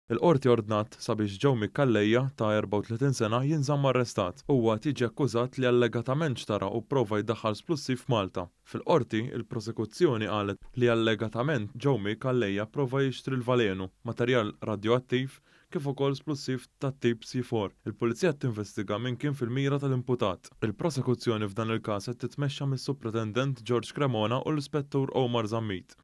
Il-Qorti ordnat sabiex Jomi Calleja ta' 34 sena jinżamm arrestat. Huwa qed jiġi akkużat li allegatament xtara u pprova jdaħħal splussiv f'Malta. Fil-Qorti, il-Prosekuzzjoni qalet li allegatament Jomi Calleja pprova jixtri l-valenu, materjal radjoattiv, kif ukoll splussiv tat-tip C4. Il-Pulizija qed tinvestiga min kien fil-mira tal-imputat. Il-Prosekuzzjoni f'dan il-każ qed titmexxa mis-Supretendent George Cremona u l-Ispettur Omar Zammit.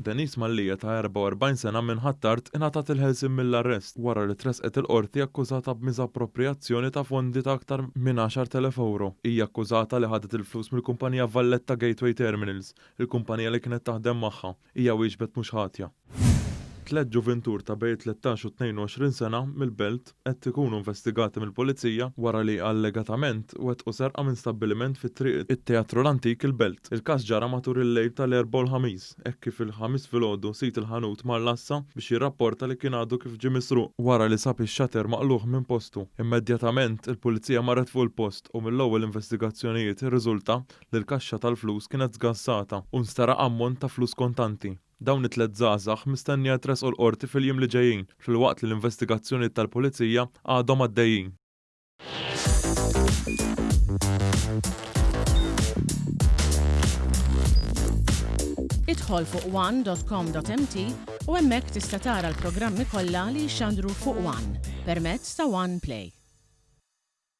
Denise Mallia ta' 44 sena minn Ħ'Attard ingħatat il-ħelsien mill-arrest wara li tressqet il-Qorti akkużata b'miżapproprijazzjoni ta' fondi ta' aktar minn 10,000 ewro. Hija akkużata li ħadet il-flus mill-kumpanija Valletta Gateway Terminals, il-kumpanija li kienet taħdem magħha. Hija wieġbet mhux ħatja. Tlett ġuvintur ta' bejn 13 u 22 sena mill-Belt qed ikunu investigati mill-Pulizija wara li allegatament wettqu serqa minn stabbiliment fi Triq it-Teatru l-Antik il-Belt. Il-każ ġara matul il-lejl tal-Erbgħa u l-Ħamis, hekk kif il-Ħamis filgħodu sid il-ħanut mar l-għassa biex jirrapporta li kien għadu kif ġie misruq wara li sab ix-shutter maqlugħ minn postu. Immedjatament, il-Pulizija marret fuq il-post u mill-ewwel investigazzjonijiet irriżulta li l-kaxxa tal-flus kienet sgassata u nsteraq ammont ta' flus kontanti. Dawn it-tlett żgħażagħ mistennija jitressqu l-Qorti fil-jiem li ġejjin, filwaqt li l-investigazzjonijiet tal-Pulizija għadhom għaddejjin. Idħol fuq one.com.mt u hemmhekk tista' tara l-programmi kollha li jixxandru fuq One permezz ta' One Play.